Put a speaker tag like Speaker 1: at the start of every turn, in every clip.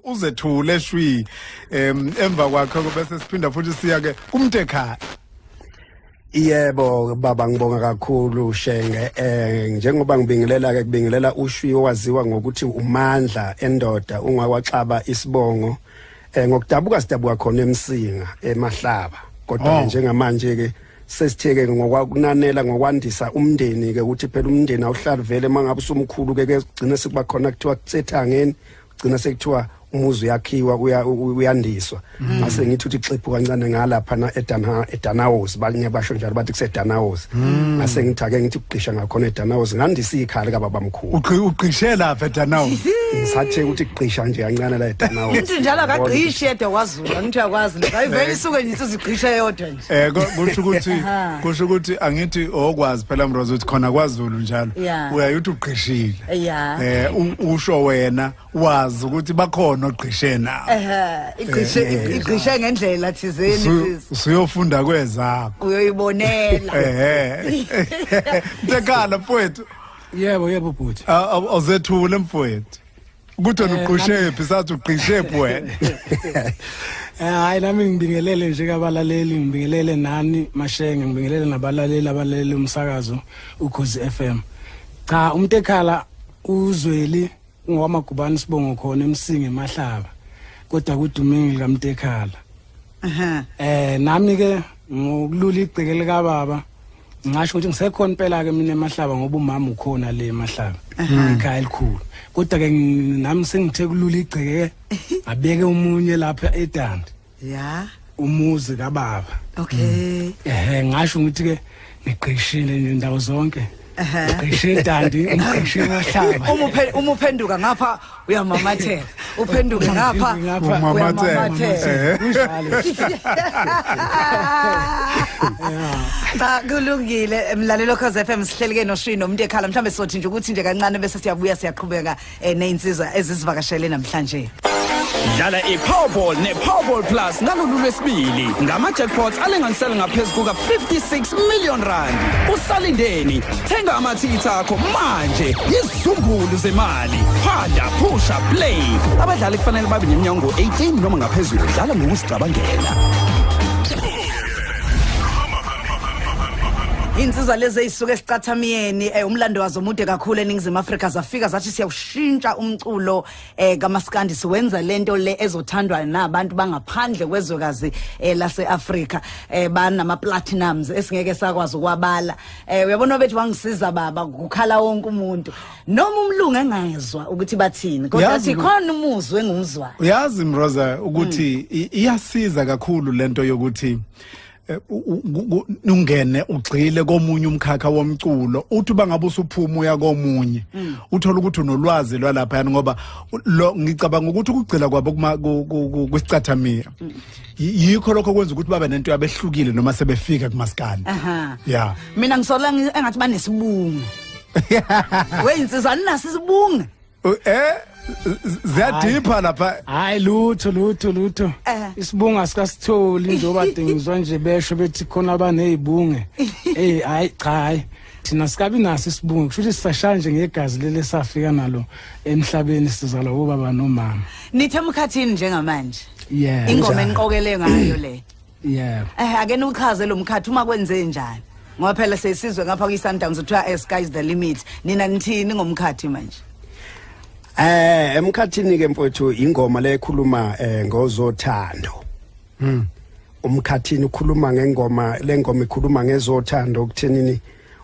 Speaker 1: Uzethule shwi emva kwakho bese siphinda futhi siya ke kuMntekhala.
Speaker 2: Yebo baba, ngibonga kakhulu Shenge. Njengoba ngibingelela ke, kubingelela uShwi owaziwa ngokuthi uMandla endoda, ungakwaXaba isibongo. Ngokudabuka sidabuka khona eMsinga eMahlaba, kodwa njengamanje ke sesitheke ngokwakunanela ngokwandisa umndeni ke, ukuthi phela umndeni awuhlali vele mangabe usumkhulu ke, kugcina sekuba khona kuthiwa kusethangeni, kugcina sekuthiwa umuzi uyakhiwa, uyandiswa. Ngase ngithi uthi xephu kancane ngalapha na eDana, eDanaos, banye basho njalo bathi kuseDanaos. Ngase ngithi ake ngithi ukugqisha ngakhona eDanaos, ngandisa ikhala kababamkhulu.
Speaker 1: Ugqishe lapha eDanaos?
Speaker 2: Ngisathe ukuthi gqisha nje kancane la eDanaos.
Speaker 3: Into njalo akagqishi yedwa kwaZulu, angithi uyakwazi lokho. Ayivele isuke nje isizigqisha yodwa nje.
Speaker 1: Kusho ukuthi angithi okwazi phela Mroza ukuthi khona kwaZulu njalo uyayuthi ugqishile. Usho wena wazi ukuthi bakhona ogqishe nawo.
Speaker 3: Ehe, igqishe, igqishe ngendlela thizeni sisi.
Speaker 1: Usuyofunda kwezakho.
Speaker 3: Uyoyibonela.
Speaker 1: Ehe, Mntekhala mfowethu.
Speaker 4: Yebo bhuti.
Speaker 1: Awuzethule mfowethu ukuthi wena ugqishe phi, sathi ugqishe phi wena?
Speaker 4: Hayi, nami ngibingelele nje kabalaleli, ngibingelele nani Mashenge, ngibingelele nabalaleli abalaleli umsakazo Ukhozi FM. Cha, uMntekhala uZweli ungowamagubani sibongo khona eMsinga eMahlaba. Kodwa kudumile kaMntekhala. Nami ke ngokulula igceke lika baba ngisho ukuthi ngisekhona impela ke mina eMahlaba, ngoba umama ukhona le eMahlaba, ekhaya elikhulu. Kodwa ke nami sengithe kulula igceke, ngabeke umunye lapha eDandi, umuzi kababa. Ehe, ngasho ukuthi ke ngigqishile nje indawo zonke, ngigqishe eDandi, ngigqishe eMahlaba.
Speaker 3: Uma uphenduka ngapha uyamamatheka, uphenduke ngapha
Speaker 1: Umamatheka.
Speaker 3: uyamamatheka.
Speaker 4: Kunjalo.
Speaker 3: Cha, kulungile mlalelo Khoze FM, sihleli ke noShwi noMntekhala. Mhlambe sothi nje ukuthi nje kancane bese siyabuya, siyaqhubeka nezinsizwa ezisivakashele namhlanje.
Speaker 5: Dlala iPowerball nePowerball Plus ngalolu lwesibili ngama-jackpots alinganiselwa ngaphezu kuka-56 million rand. Usalindeni? Thenga amathikithi akho manje, izumbulu zemali. Phanda, phusha, play. Abadlali kufanele babe neminyaka ngo-18 noma ngaphezulu. Dlala ngokuzicabangela.
Speaker 3: Insizwa lezi ezisuka esicathamiyeni, umlando wazo mude kakhulu eNingizimu Afrika. Zafika zathi siyawushintsha umculo kaMaskandi, siwenza lento le ezothandwa nabantu bangaphandle kwezwekazi lase-Afrika. Banama platinums esingeke sakwazi ukwabala. Uyabona bethi wangisiza baba, kukhala wonke umuntu noma umlungu engezwa ukuthi bathini, kodwa
Speaker 1: Yazi
Speaker 3: athi khona umuzwe engumzwayo.
Speaker 1: Uyazi Mroza ukuthi iyasiza kakhulu lento yokuthi ungene ugxile komunye umkhakha womculo, uthi bangabe usuphuma uya komunye, uthola ukuthi unolwazi lwalapha, yani ngoba lo ngicabanga ukuthi ukugcila kwabo kuma kwisicathamiya yikho lokho kwenza ukuthi babe nento yabehlukile noma sebefika kumaskandi.
Speaker 3: Mina ngisola engathi banesibungu. Weyinsizwa, ninaso isibungu?
Speaker 1: Ziyadipha lapha.
Speaker 4: Hayi, lutho lutho lutho. Isibunga sikasitholi, njengoba kade ngizwa nje besho bethi khona abanezibunge. Hayi cha, hayi, thina sikabi naso isibunge. Kusho ukuthi sisashaya nje ngegazi leli safika nalo emhlabeni, sizalwa obaba nomama.
Speaker 3: Nithe emkhathini njengamanje?
Speaker 4: Yeah.
Speaker 3: Ingoma eniqokele ngayo le?
Speaker 4: Yeah.
Speaker 3: Ake niuchaze lo mkhathi uma kwenze njani, ngoba phela sesizwe ngapha kwi-Sundowns kuthiwa sky is the limit. Nina nithini ngomkhathi manje?
Speaker 2: Emkhathini ke mfowethu, ingoma le ekhuluma ngozothando. Umkhathini ukhuluma ngengoma, lengoma ikhuluma ngezothando ukuthenini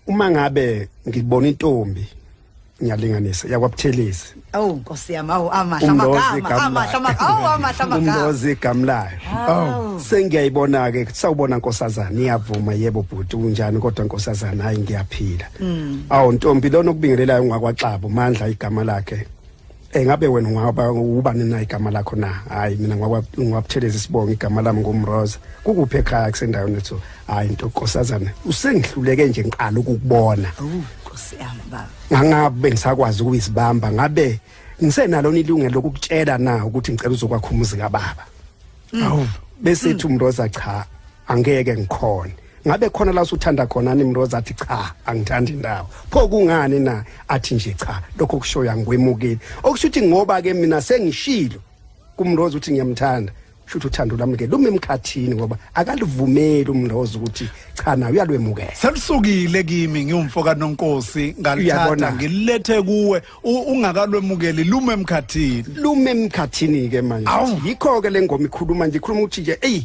Speaker 2: uma ngabe ngibona intombi, ngiyalinganisa, yakwaButhelezi.
Speaker 3: Awu Nkosi yami, awu amahle
Speaker 2: Umlozi
Speaker 3: amagama,
Speaker 2: igama
Speaker 3: amahle
Speaker 2: layo.
Speaker 3: amagama, awu amahle amagama.
Speaker 2: Umlozi igama layo.
Speaker 3: Awu.
Speaker 2: Sengiyayibona ke, sawubona nkosazana, iyavuma, yebo bhuti, unjani kodwa nkosazana? Hayi, ngiyaphila. Awu ntombi, lona okubingelelayo ungakwaXaba, Mandla igama lakhe. Ngabe wena ungaba ubani na igama lakho na? Hayi, mina ngwabuthelezi sibonga, igama lami nguMroza. Kukuphi ekhaya? Kusendaweni ethu. Hayi nto nkosazana, usengihluleke nje ngiqala ukukubona.
Speaker 3: Awu Nkosi yami baba.
Speaker 2: Ngangabe ngisakwazi ukuyisibamba, ngabe ngisenalo ilungelo lokukutshela na ukuthi ngicela uzokwakha umuzi kababa?
Speaker 1: Awu.
Speaker 2: Bese ethi uMroza, cha, angeke ngikhone. Ngabe khona la usuthanda khona ni Mroza? Athi cha, angithandi indawo. Pho kungani na? Athi nje cha, lokho kushoya ngikwemukile, okusho ukuthi ngoba ke mina sengishilo. kumlozi uthi ngiyamthanda, shuthi uthando lami ke lumi emkhathini, ngoba akalivumeli umlozi ukuthi cha nawe uyalwemukela.
Speaker 1: Selusukile kimi ngiwumfo kaNonkosi, ngalithatha ngilethe kuwe ungakalwemukeli, lume emkhathini.
Speaker 2: Lume emkhathini ke manje. Yikho ke lengoma ikhuluma nje, ikhuluma ukuthi nje ey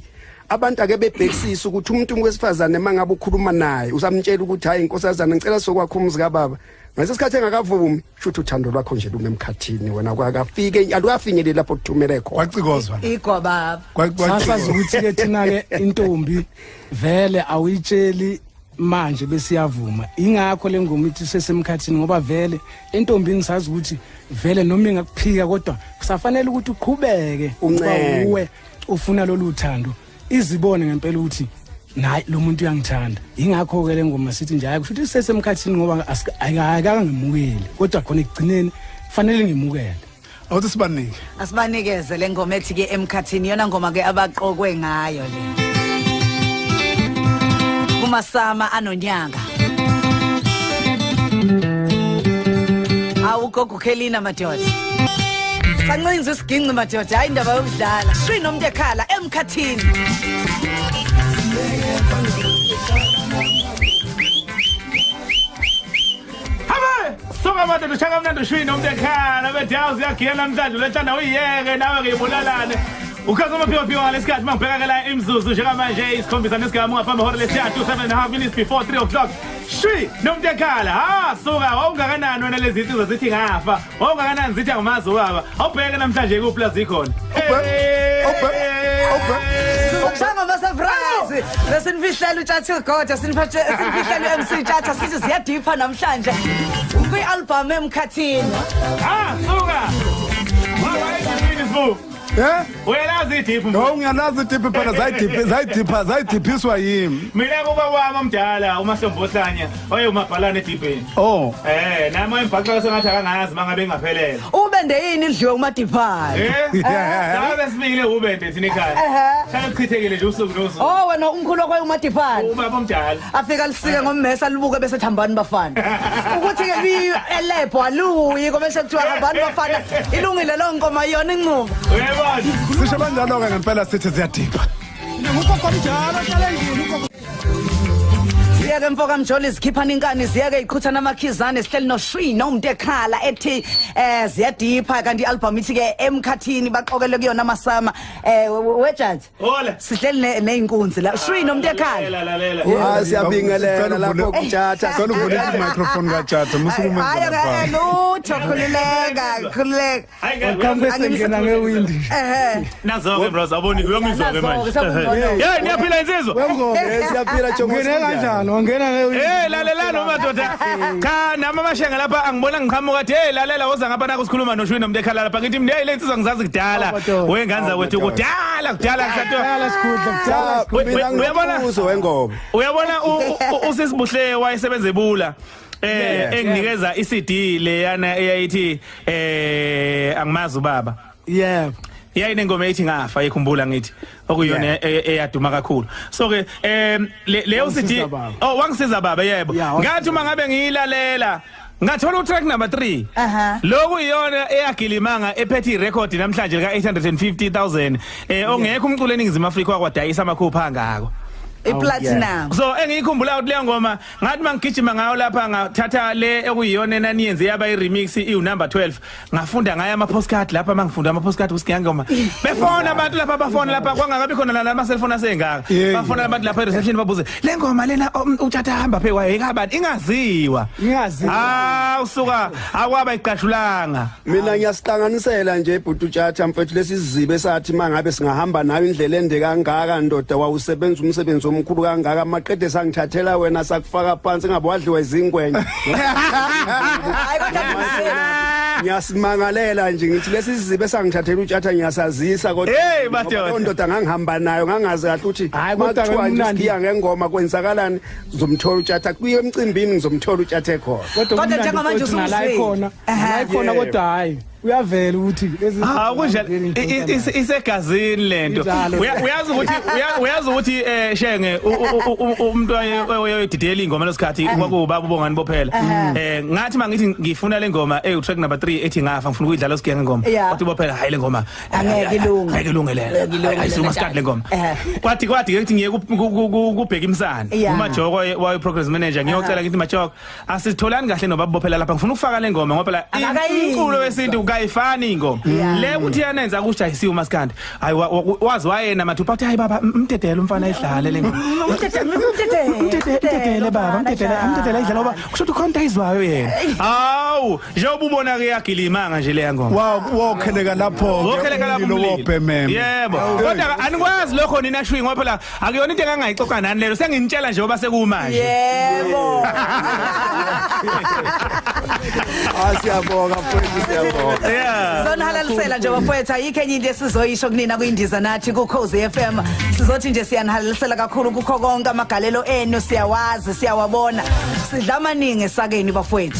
Speaker 2: abantu ake bebhekisisa ukuthi umuntu wesifazane mangabe ukhuluma naye usamtshela ukuthi hayi inkosazana ngicela sokwakho umuzi kababa, ngesikhathi engakavumi, shuthi uthando lwakho nje lume emkhathini, wena kwakafike alukafinyeleli lapho kuthumele khona.
Speaker 1: Kwacikozwa
Speaker 3: igobaba.
Speaker 4: Sasazi ukuthi ke thina ke intombi vele awuyitsheli manje besiyavuma, ingakho lengoma ithi sesemkhathini, ngoba vele intombini sazi ukuthi vele noma ingakuphika kodwa kusafanele ukuthi uqhubeke uwe ufuna lolu thando, izibone ngempela ukuthi nayi lo muntu uyangithanda. Ingakho ke lengoma sithi nje hayi kusho ukuthi sesemkhathini, ngoba ayikangemukeli kodwa khona ekugcineni kufanele ngimukele.
Speaker 1: Awuthi sibanike,
Speaker 3: asibanikeze lengoma ethi ke emkhathini, yona ngoma ke abaqokwe ngayo le kumasama anonyaka. Awugogo Kelina madoda, sancinza isiginci madoda, hayi indaba yokudlala. Shwi nomuntu ekhala emkhathini.
Speaker 6: Habe suka madoda, ushaka mnandi ushwi nomuntu ekhala bethi yazi uyagiya namhlanje lethanda uyiyeke nawe ngiyibulalane. Ukhaza amaphiko ngalesikhathi mangibheka ke la imzuzu njengamanje isikhombisa nesigamu ngaphambi hora lesithathu, 7.5 minutes before 3 o'clock. Shwi nomuntu ekhala. Ha suka wawungakanani wena lezi insizwa zithi ngafa, wawungakanani zithi angimazi ubaba. Awubheke namhlanje ku plus ikhona.
Speaker 3: Ushanga ama surprise. Besinifihlela uTshatha uGoda, sinifihlela uMC Tshatha, sithi ziyadipha namhlanje kwi album emkhathini.
Speaker 6: Ha suka. Waba
Speaker 1: Eh?
Speaker 6: Uyalazi idiphu?
Speaker 1: No, ngiyalazi idiphu phela, zayidipha zayidiphiswa yimi.
Speaker 6: Mina kuba wami omdala uMahlombohlanya oye umabhalane edibheni.
Speaker 1: Oh.
Speaker 6: Nami embhaxa sengathi akangazi mangabe engaphelele.
Speaker 3: Ubende yini idliwe uMadiphane?
Speaker 6: Ngabe sibile ubende thina ekhaya. Shaya kuchithekile nje usuku nosuku.
Speaker 3: Oh wena umkhulu wakho uMadiphane.
Speaker 6: Ubaba omdala.
Speaker 3: Afika lisike ngommesa libuke bese thambani bafana. Ukuthi ke elebho aluyi ngoba sekuthiwa hambani bafana. Ilungile lo ngoma yona incubo.
Speaker 1: Sisho kanjalo ke ngempela sithi ziyadipha.
Speaker 3: Siyake mfoka Mjoli, zikhiphana inkani, ziyake iqhuthana amakhizane, sihleli noShwi nomuntu ekhala ethi ziyadipha, kanti i-album ithi ke emkhathini baqokele kuyona amasama. Wejaji sihleli neyinkunzi la Shwi nomuntu ekhala.
Speaker 2: Hayi siyabingelela lapho kuTshatha.
Speaker 1: Cela uvule i-microphone kaTshatha musukumenza.
Speaker 3: Hayi lutho, khululeka khululeka.
Speaker 4: Angingena ngewindi.
Speaker 6: Nazo ke bros, aboni uyongizwa ke manje. Hey niyaphila insizwa?
Speaker 2: Siyaphila Jongo.
Speaker 4: Ngene kanjani? Wangena ngewindi.
Speaker 6: Hey lalela noma madoda. Cha nami amashenga lapha angibona ngiqhamuka athi hey lalela woza ngapha naku sikhuluma noShwi nomuntu ekhala lapha, ngithi mina hey le insizwa ngizazi kudala. Wenganza kwethu kudala kudala
Speaker 4: kusathiwa sikhudla
Speaker 2: kudala. Uyabona wengoma.
Speaker 6: Uyabona usisibuhle wayesebenza ebula. Enginikeza iCD leyana eyayithi angimazi ubaba.
Speaker 4: Yebo.
Speaker 6: Yayinengoma ethi ngafa ikhumbula ngithi okuyona eyaduma kakhulu. So ke leyo CD oh wangisiza baba yebo. Ngathi uma ngabe ngiyilalela ngathola utrack number 3. Lokhu iyona eyagilimanga ephethe irecord namhlanje lika 850,000 ongekho umculo eNingizimu Afrika wakwadayisa amakhupha angako.
Speaker 3: Iplatinum.
Speaker 6: So engiyikhumbula ukuthi leyo ngoma ngathi mangigijima ngayo lapha ngathatha le okuyiyona enaniyenze yaba i-remix iwu number 12, ngafunda ngayo ama postcard lapha, mangifunda ama postcard usigiyangoma befona abantu lapha, bafona lapha kwangakabi khona la ama cellphone asengaka, bafona abantu lapha e-reception babuze le ngoma lena uTshatha hamba phe kwayo ekabani ingaziwa. Ah usuka akwaba iqashulanga.
Speaker 2: Mina ngiyasihlanganisela nje ibhuti uTshatha mfethu, lesizibe sathi mangabe singahamba nayo indlela ende kangaka ndoda, wawusebenza umsebenzi omkhulu kangaka, maqede sangithathela wena sakufaka phansi ngabe wadliwa izingwenya.
Speaker 3: Hayi kodwa
Speaker 2: ngiyasimangalela nje ngithi lesi sizibe sangithathela uTshatha ngiyasazisa kodwa ndoda ngangihamba nayo ngangazi kahle ukuthi kodwa ngiya ngengoma kwenzakalani, ngizomthola uTshatha kuye emcimbini, ngizomthola uTshatha ekhona.
Speaker 3: Kodwa njengamanje
Speaker 4: usungala ikhona la ikhona kodwa hayi Uyavela ukuthi lezi
Speaker 6: kunjalo isegazini lento. Uyazi ukuthi Shenge umuntu oyedidela ingoma lesikhathi kwakubaba uBongani Bophela. Ngathi mangithi ngifuna le ngoma track number 3 ethi ngafa ngifuna ukuyidlala usigenge ngoma. Wathi Bophela hayi le ngoma
Speaker 3: angeke ilunge.
Speaker 6: Angeke ilunge le. Ayisuma sikhathi le ngoma. Kwathi ngithi ngiye kubheka imsana. UMajoko waye progress manager ngiyocela ngithi Majoko asitholani kahle nobaba Bophela lapha ngifuna ukufaka le ngoma ngoba phela umculo wesintu kayifani ingoma. Le ukuthi yanenza kushayisiwe umaskandi. Hayi wazi wayena mathupha athi hayi baba mdedele umfana ayidlale le ngoma. Mdedele baba mdedele ayidlale ngoba kusho ukuthi khona ayizwayo yena. Hawu njengoba ubona ke yagilimanga nje le ngoma.
Speaker 1: Wokheleka lapho wobhememe.
Speaker 6: Yebo. Kodwa anikwazi lokho nina shwi ngoba phela akuyona into engangayixoxa nani lelo senginitshela nje ngoba sekumanje.
Speaker 3: Yebo.
Speaker 2: Siyabonga mfowethu siyabonga.
Speaker 3: Sizonihalalisela nje bafowethu ayikho enye into esizoyisho kunina kuyindiza nathi ku Khozi FM. Sizothi nje siyanihalalisela kakhulu kukho konke amagalelo enu siyawazi siyawabona. Sidla amaningi esakeni bafowethu.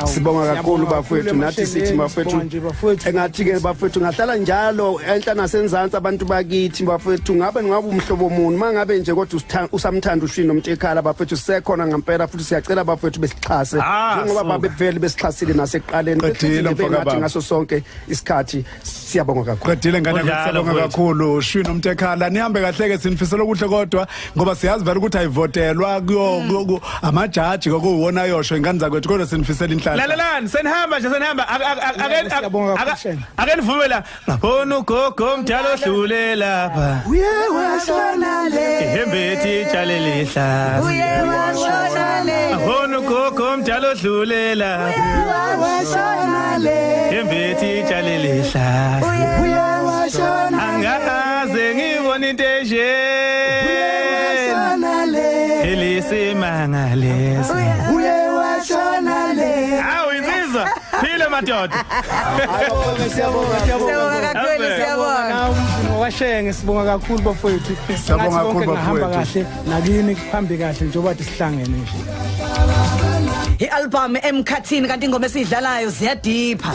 Speaker 2: Sibonga kakhulu bafowethu nathi sithi bafowethu engathi ke bafowethu ngahlala njalo enhla nasenzansi abantu bakithi bafowethu ngabe ngabe umhlobo muni mangabe nje kodwa usamthanda ushini noMtekhala bafowethu sisekhona ngempela futhi siyacela bafowethu besixhase njengoba babevele besixhasile nasekuqaleni ngathi ngaso sonke isikhathi siyabonga kakhulu.
Speaker 1: Qedile ngane siyabonga kakhulu Shwi noMtekhala nihambe kahle ke sinifisela okuhle kodwa ngoba siyazi vele ukuthi ayivotelwa kuyo amajaji kokuwona yosho ingane zakwethu kodwa sinifisela inhlanhla.
Speaker 6: Lalelani senihamba nje senihamba ake nivumela ngabona ugogo omdala odlule lapha
Speaker 3: uye washona le
Speaker 6: ihembethi itshalele lihlaza
Speaker 3: uye washona le
Speaker 6: ngabona ugogo omdala odlule lapha
Speaker 3: uye washona le
Speaker 6: ihembethi itshalele lihlaza
Speaker 3: uye washona
Speaker 6: angaze ngibone into enje
Speaker 3: uye washona le
Speaker 6: elisimanga lesi
Speaker 3: uye washona le.
Speaker 6: Hawu insizwa phile madoda.
Speaker 4: Siyabonga
Speaker 3: siyabonga kakhulu siyabonga.
Speaker 4: Ngokwashenge sibonga kakhulu bafowethu.
Speaker 1: Siyabonga kakhulu bafowethu.
Speaker 4: Kahle nakini kuhambe kahle njengoba sihlangene nje.
Speaker 3: I-album emkhathini kanti ingoma esiyidlalayo ziyadipha.